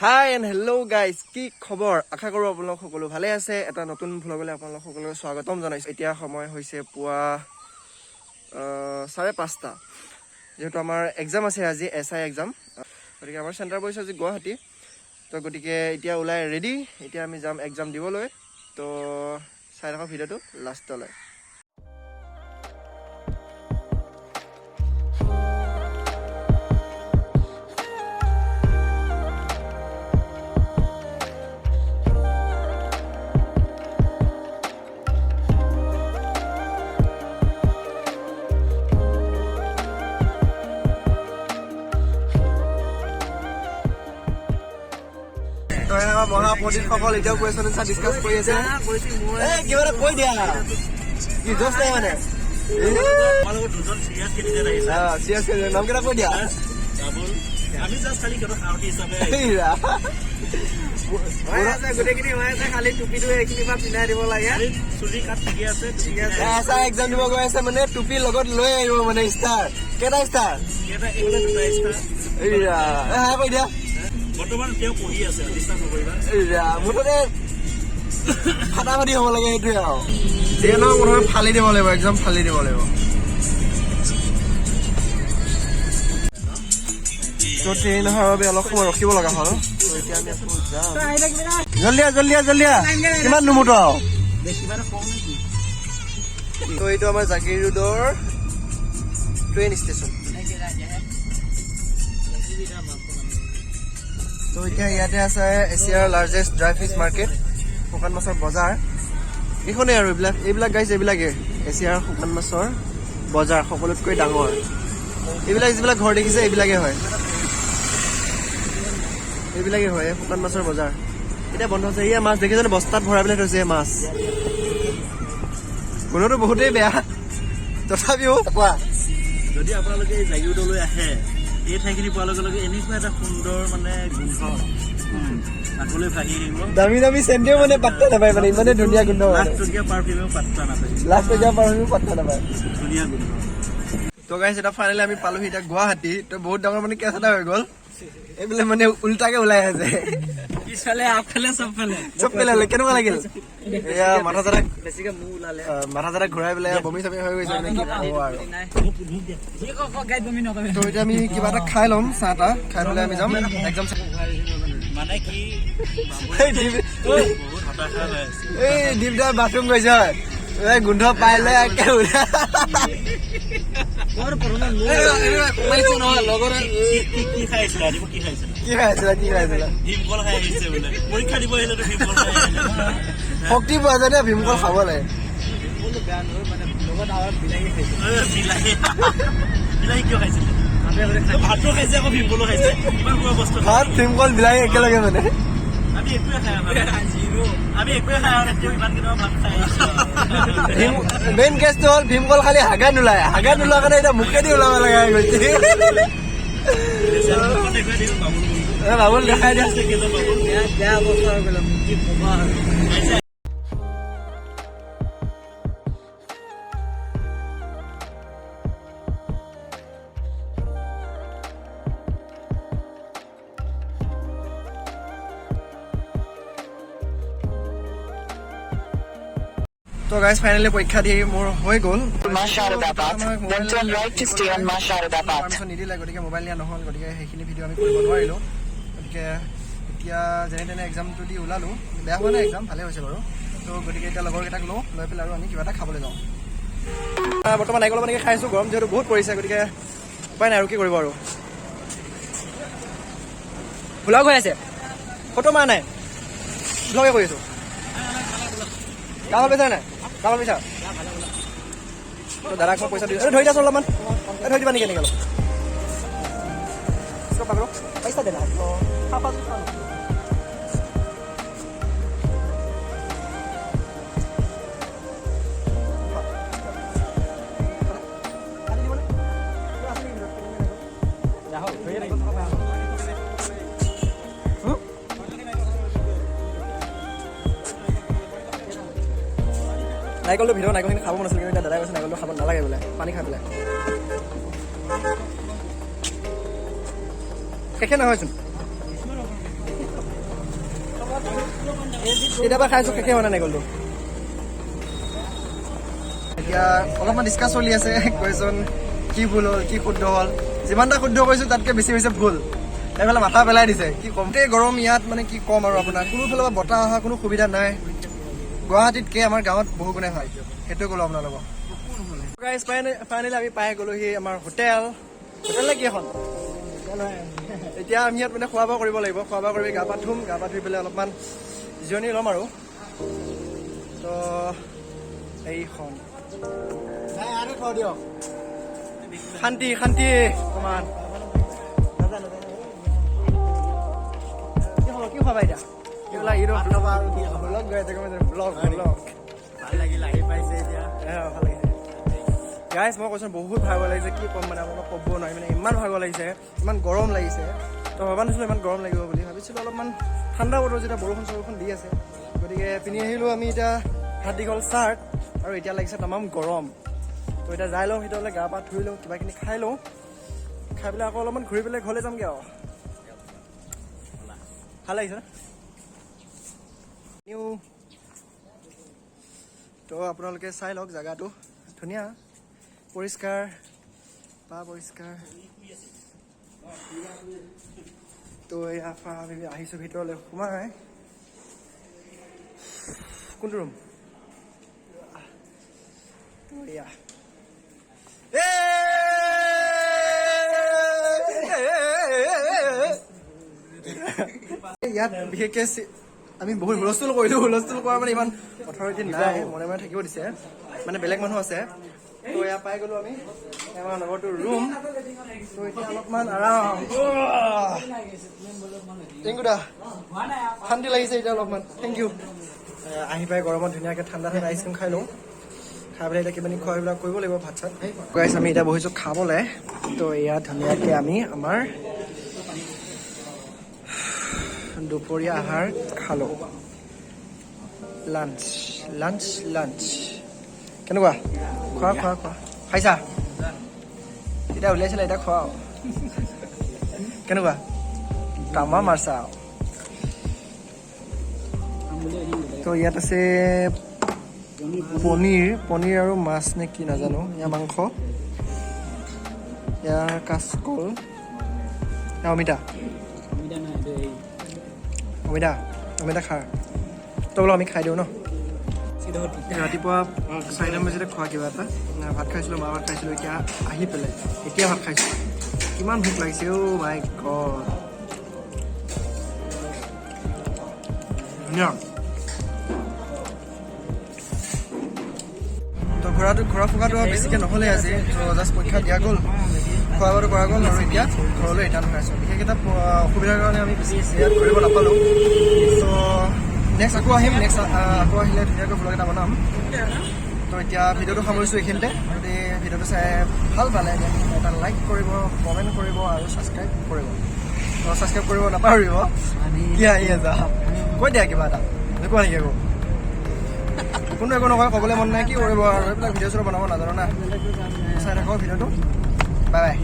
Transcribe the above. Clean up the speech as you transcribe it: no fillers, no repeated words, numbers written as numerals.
High and hello' guys, কি খবৰ? আশা কৰোঁ আপোনালোক সকলো ভালে আছে। এটা নতুন ভ্লগলৈ আপোনালোক সকলোকে স্বাগতম জনাইছোঁ। এতিয়া সময় হৈছে পুৱা 5:30। যিহেতু আমাৰ এক্সাম আছে আজি, এছআই এক্সাম, গতিকে আমাৰ চেণ্টাৰ পৰিছে আজি গুৱাহাটী। তো গতিকে এতিয়া ওলাই ৰেডি, এতিয়া আমি যাম এক্সাম দিবলৈ। তো চাই থাকক ভিডিঅ'টো লাষ্টলৈ। তো আমাৰ মহাপণ্ডিতসকল এতিয়াও কুৱেশ্যন এনচাৰ ডিছকাছ কৰি আছে। এই কিবা এটা কৈ দিয়া, কি জোচ নাই মানে? তোমালোকৰ দুজন চিৰিয়াছ কেণ্ডিডেট আহিছে। চিৰিয়াছ, নামকেইটা কৈ দিয়া। বাবুল, আমি জাষ্ট খালি সিহঁতৰ সাৰথি হিচাপে। এইৰা। হৈ আছে, গোটেইখিনি হৈ আছে, খালি টুপিটো এইখিনিৰ পৰা পিন্ধাই দিব লাগে। খালি চুলি কাট ঠিকে আছে, ঠিকে আছে। এছ I exam দিব গৈ আছে, মানে টুপি লগত লৈ আহিব। মানে ষ্টাৰ কেইটা ষ্টাৰ? কেইটা? এইফালে দুটা ষ্টাৰ। এইৰা, এ হাই কৈ দিয়া। বৰ্তমান তেওঁ পঢ়ি আছে, ডিষ্টাৰ্ব নকৰিবা। এইৰা, মুঠতে ফাটাফাটি হ'ব লাগে, সেইটোৱে আৰু। যিয়ে নহওক, মুঠতে ফালি দিব লাগিব, এক্সাম ফালি দিব লাগিব। তো ট্ৰেইন অহাৰ বাবে অলপ সময় ৰখিব লগা হ'ল। তো এতিয়া আমি আকৌ যাম। জলদি আহ, জলদি আহ, জলদি আহ। কিমান নুমুটো আৰু। কিবা এটা কওঁ নেকি? তো এইটো আমাৰ জাগিৰোডৰ ট্ৰেইন ষ্টেচন। তো এতিয়া ইয়াতে আছে এছিয়াৰ লাৰ্জেষ্ট ড্ৰাই ফিছ মাৰ্কেট, শুকান মাছৰ বজাৰ এইখনেই। আৰু এইবিলাক এইবিলাক গাইছ, এইবিলাকে এছিয়াৰ শুকান মাছৰ বজাৰ, সকলোতকৈ ডাঙৰ। এইবিলাক যিবিলাক ঘৰ দেখিছে, এইবিলাকে হয়, এইবিলাকে হয় এই শুকান মাছৰ বজাৰ। এতিয়া বন্ধ আছে। এয়া মাছ দেখিছেনে? বস্তাত ভৰাই পেলাই থৈছে। এই মাছ গোন্ধটো বহুতেই বেয়া, তথাপিও কোৱা। যদি আপোনালোকে এই জাগিৰোডলৈ আহে, এই ঠাইখিনি পোৱাৰ লগে লগে এনেকুৱা এটা সুন্দৰ মানে গোন্ধ নাকলৈ ভাহি আহিব। দামী দামী চেণ্টেও মানে পাত্তা নাপায়, মানে ইমানে ধুনীয়া গোন্ধ লাখ মানে। টকীয়া পাৰফিউমেও পাত্তা নাপায়। 1 লাখ টকীয়া পাৰফিউমো পাত্তা নাপায়। ধুনীয়া গোন্ধ। তো গাইছ, এটা ফাইনেলি আমি পালোহি এতিয়া গুৱাহাটী। তো বহুত ডাঙৰ মানে কেছ এটা হৈ গ'ল। এইবিলাক মানে উল্টাকে ওলাই আছে। পিছফালে, আগফালে, চবফালে। চব পেলালে। কেনেকুৱা লাগিল? এয়া মাথা চাথা বেছিকে মূৰ ওলালে। মাথা চাথা ঘূৰাই পেলাই বমি চমি হৈ গৈছে, মানে কি ক'ব আৰু। মোক মোক দিয়া। যি ক ক, গাড়ীত বমি নকৰিবি। তো এতিয়া আমি কিবা এটা খাই ল'ম, চাহ তাহ খাই পেলাই আমি যাম এক্সাম। মানে কি, এই বহুত হতাশা হৈ আছে। এই দীপদা বাথৰুম গৈছে হয়, এই গোন্ধ পাই লৈ একে ওলাই। সোমাইছো নহয় লগতে। কি কি কি খাই আহিছিলে ৰাতিপুৱা? কি খাইছিলে? কি খাই আছিলা? কি খাই আছিলা? ভীমকল খাই আহিছে বোলে। পৰীক্ষা দিব আহিলেতো ভীমকল খাই আহিলে। শক্তি পোৱা যায় ন, ভীমকল খাব লাগে। ভীমকলটো বেয়া নহয়, মানে লগত আৰু বিলাহী খাইছো। ঐ, বিলাহী, বিলাহী কিয় খাইছিলে? ভাতো খাইছে, আকৌ ভীমকলো খাইছে, ইমান সৰু বস্তু। ভাত, ভীমকল, বিলাহী একেলগে মানে। আমি একোৱে খাই অহা নাই। আমি একোৱে খাই অহা নাই, তেওঁ ইমান কেইটামান ভাত খাই আহিছে। ভীম মেইন কেছটো হ'ল ভীমকল খালি হাগা নোলায়। হাগা নোলোৱা কাৰণে এতিয়া মুখেদি ওলাব লগা হৈ গৈছে। মুখখন দেখুৱাই দিওঁ, বাবুল বন্ধু। এ, বাবুল দেখাই দিয়া। কেইজন বাবুল। বেয়া বেয়া অৱস্থা হৈ গ'ল, কি ক'বা আৰু। আহিছে। তো গাইজ, ফাইনেলি পৰীক্ষা দি মোৰ হৈ গ'ল। Ma Sharada Path, then turn right to stay on Ma Sharada Path. Permission নিদিলে, গতিকে মোবাইল নিয়া নহ'ল। গতিকে সেইখিনি ভিডিঅ' আমি কৰিব নোৱাৰিলোঁ। গতিকে এতিয়া যেনে তেনে এক্সামটো দি ওলালোঁ। বেয়া হোৱা নাই এক্সাম, ভালে হৈছে বাৰু। তো গতিকে এতিয়া লগৰকেইটাক লওঁ, লৈ পেলাই আৰু আমি কিবা এটা খাবলৈ যাওঁ। বৰ্তমান নাৰিকলৰ পানীকে খাইছোঁ। গৰম যিহেতু বহুত পৰিছে, গতিকে উপায় নাই আৰু, কি কৰিব আৰু। ভ্লগ হৈ আছে, ফটো মাৰা নাই, ভ্লগে কৰি আছোঁ। গা ভাল পাইছা নাই? গা ভাল পাইছা? তো দাদাক মই পইচা দি, এই ধৰি দিয়াচোন অলপমান। এই ধৰি দিবা নেকি এনেকৈ অলপ? इसको पकड़ो, पैसा देना है। हाँ, हाँ, हाँ। নাৰিকলটো ভিতৰত নাৰিকলখিনি খাব মন আছিল, কিন্তু এতিয়া দাদাই কৈছে নাৰিকলটো খাব নালাগে বোলে, পানী খাই পেলাই। শেষে নহয়চোন। কেতিয়াবা খাইছোঁ, শেষে হোৱা নাই নাৰিকলটো। এতিয়া অলপমান ডিছকাছ চলি আছে, কুৱেশ্যন কি ভুল হ'ল, কি শুদ্ধ হ'ল। যিমানটা শুদ্ধ কৰিছোঁ, তাতকৈ বেছি হৈছে ভুল। এইফালে মাথা পেলাই দিছে, কি ক'ম। গোটেই গৰম ইয়াত, মানে কি ক'ম আৰু আপোনাৰ, কোনো ফালৰ পৰা বতাহ অহা কোনো সুবিধা নাই। গুৱাহাটীতকৈ আমাৰ গাঁৱত বহু গুণে ভাল, সেইটোৱে ক'লো আপোনালোকক। গাইজ, ফাইনেলি আমি পাই গ'লোহি আমাৰ হোটেল। হোটেল নে কি এখন? এতিয়া আমি ইয়াত মানে খোৱা বোৱা কৰিব লাগিব। খোৱা বোৱা কৰি গা পা ধুম, গা পা ধুই পেলাই অলপমান জিৰণি ল'ম আৰু। তো এইখন দিয়ক। শান্তি শান্তি অকণমান। কি হ'ব, কি খাবা এতিয়া? এইবিলাক এইটো ব্লগ গৈ আছে, গম পাইছে? ব্লগ ব্লগ ভাল লাগিল, আহি পাইছে এতিয়া। ভাল লাগিছে। গাইজ, মই কৈছোঁ, বহুত ভাগৰ লাগিছে। কি ক'ম মানে আপোনালোক, ক'ব নোৱাৰি। মানে ইমান ভাগৰ লাগিছে, ইমান গৰম লাগিছে। তো ভবা নাছিলোঁ ইমান গৰম লাগিব বুলি। ভাবিছিলোঁ অলপমান ঠাণ্ডা বতৰ, যেতিয়া বৰষুণ চৰষুণ দি আছে, গতিকে পিন্ধি আহিলোঁ আমি এতিয়া হাত দীঘল চাৰ্ট, আৰু এতিয়া লাগিছে তামাম গৰম। তো এতিয়া যাই লওঁ ভিতৰলৈ, গা পা ধুই লওঁ, কিবা কিনি খাই লওঁ। খাই পেলাই আকৌ অলপমান ঘূৰি পেলাই ঘৰলৈ যামগৈ আৰু। ভাল লাগিছে ন? নিউ। তো আপোনালোকে চাই লওক, জেগাটো ধুনীয়া, পৰিষ্কাৰ বা পৰিষ্কাৰ। তো এয়া আমি আহিছোঁ ভিতৰলৈ সোমাই। কোনটো ৰুম? তো এয়া ইয়াত বিশেষকে আমি বহুত হুলস্থুল কৰিলোঁ। হুলস্থুল কৰা মানে ইমান অথৰিটি নাই, মনে মনে থাকিব দিছে, মানে বেলেগ মানুহ আছে। তো এয়া পাই গ'লো আমি আমাৰ লগৰটোৰ ৰুম। তো এতিয়া অলপমান আৰাম। Thank U দা, শান্তি লাগিছে এতিয়া অলপমান, thank U. আহি পাই গৰমত ধুনীয়াকৈ ঠাণ্ডা ঠাণ্ডা আইচক্ৰীম খাই লওঁ। খাই পেলাই এতিয়া কিবা খোৱা এইবিলাক কৰিব লাগিব, ভাত চাত। গাইছ, আমি এতিয়া বহিছোঁ খাবলৈ। তো এয়া ধুনীয়াকৈ আমি আমাৰ দুপৰীয়া আহাৰ খালোঁ। Lunch lunch lunch. কেনেকুৱা? খোৱা খোৱা খোৱা। খাইছা? এতিয়া উলিয়াইছিলে, এতিয়া খোৱা আৰু। কেনেকুৱা? তামা মাৰছা আৰু। তো ইয়াত আছে পনীৰ, পনীৰ আৰু মাছ নে কি নাজানো। ইয়াৰ মাংস, ইয়াৰ কাচকল, ইয়াৰ অমিতা, অমিতা, অমিতা খাৰ। তো বোলো আমি খাই দিওঁ ন। ৰাতিপুৱা 4টা বজাতে খোৱা কিবা এটা ভাত খাইছিলোঁ, মা ভাত খাইছিলোঁ। এতিয়া আহি পেলাই এতিয়া ভাত খাইছোঁ। কিমান ভোক লাগিছে, অ' মাই গড। ধুনীয়া। তো ঘূৰা ফুকাটো বেছিকৈ নহ'লে আজি। তো জাষ্ট পৰীক্ষা দিয়া গ'ল, খোৱা বোৱাটো কৰা গ'ল, আৰু এতিয়া ঘৰলৈ ৰিটাৰ্ণ হৈ আছোঁ। বিশেষ এটা অসুবিধাৰ কাৰণে আমি বেছি ইয়াত ঘূৰিব নাপালোঁ। ত' নেক্সট আকৌ আহিম, নেক্সট আকৌ আহিলে ধুনীয়াকৈ ব্লগ এটা বনাম। তো এতিয়া ভিডিঅ'টো সামৰিছোঁ এইখিনিতে। যদি ভিডিঅ'টো চাই ভাল পালে এটা লাইক কৰিব, কমেণ্ট কৰিব আৰু ছাবস্ক্ৰাইব কৰিব। তো ছাবস্ক্ৰাইব কৰিব নাপাহৰিব। কি আহি আছা? কৈ দিয়া কিবা এটা। নোকোৱা নেকি একো? কোনো একো নকয়, ক'বলৈ মন নাই, কি কৰিব আৰু। এইবিলাক ভিডিঅ' চিডিঅ' বনাব নাজানো না। চাই থাকক ভিডিঅ'টো। Bye bye.